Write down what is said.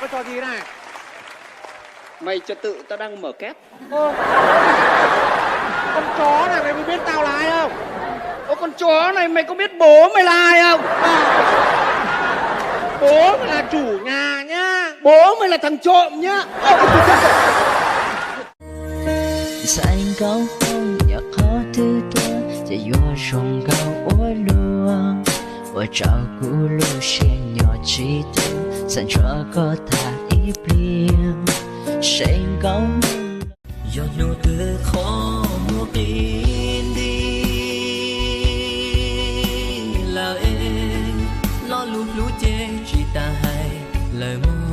Có trò gì này? Mày trật tự, tao đang mở két. Ơ, con chó này mày có biết tao là ai không? Ơ, con chó này mày có biết bố mày là ai không? Bố mày là chủ nhà nhá. Bố mày là thằng trộm nhá. Ntxhais nkauj Hmoob, yog qhov twg tuaj ces yuav zoo nkauj ua luaj. Ua rau kuv lub siab nyob tsis tau, xav ntshuav koj tham ib pliag. Seb nkauj Hmoob, yog hnub twg qhov muag qi nti lawm es, lo lus hlub ces tsis tas hais, lawv muab